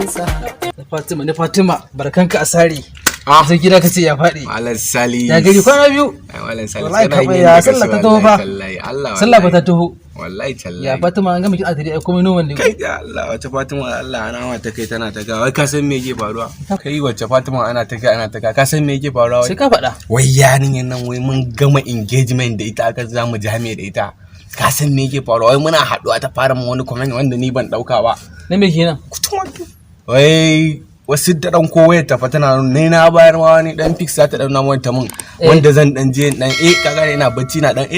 nesa. Na Fatima, na Fatima, barkanka a sare. Ah. Sai gida kace ya faɗi. Malam Salis. Ya gari kwana biyu. Ai Malam Salis. Wallahi kana ka yin bai yadda ya ka sallah so, ta taho fa. wallahi tallahi. Allah Sallah fa ta wallahi. taho. Wallahi tallahi. Ya Fatima, an gama kiɗa tare, ai komai noman ne. Kai ya Allah, wace Fatima, Allah ana ma ta kai tana ta ga. Wai ka san me yake faruwa? Kai, wace Fatima, ana ta kai ana ta ga. Ka san me yake faruwa Sai wai? ka faɗa. Wai yarinyar nan, wai mun gama engagement da ita, aka za mu jami'a da ita. Ka san me yake faruwa? Wai muna haɗuwa ta fara min wani comment wanda ni ban ɗauka ba. Na me kenan? Wai wasu da dan ko wayar tafa tana ne na bayar ma wani dan fix za ta dan na ta mun wanda zan dan je dan kaga ina bacci na dan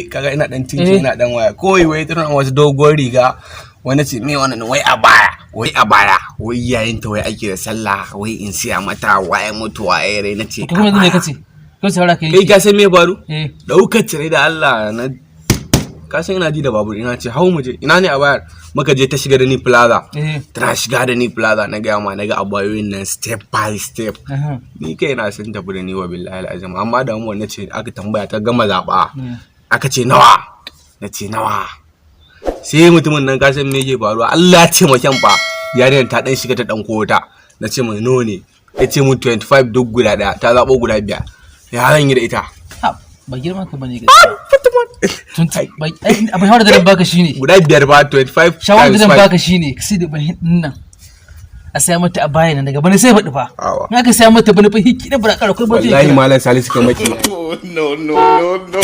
kaga ina dan tinki ina dan waya kawai. Wai tana wata doguwar riga, wani ce me wannan, wai a baya, wai a baya, wai yayin ta wai ake da sallah, wai in siya mata, waye mutu waye rai, na ce To kuma yanzu me kace? Ko shawara kai? Kai, ka san me faru? Eh. Daukar cire da Allah na, ka san ina ji da babur, ina ce hau mu je, ina ne a bayar, muka je, ta shiga da ni plaza. Tana shiga da ni plaza, na gaya ma, na ga abayoyin nan step by step. Ni kai na sun tafi da ni, wa billahi alazim. Amma da mu na ce aka tambaya, ta gama zaba, aka ce nawa, na ce nawa. Sai mutumin nan, ka san me yake faruwa? Allah ya taimake fa, yarinyar ta dan shiga ta dan kota. Na ce mai nawa ne, ya ce mun 25 duk guda daya, ta zabo guda biyar. Ya zan yi da ita? Ha, ba girman ka bane gaskiya. Ba ai abin shawara da zan baka shine. Guda biyar ba, 25 Shawara da times zan five. baka shine sai da bahin din nan. A saya mata a bayan nan daga bana sai faɗi fa. Awa. In aka saya mata bana fa hiki da bara ƙara kai ba. Wallahi Malam Salisu, kai maki. No, no, no, no.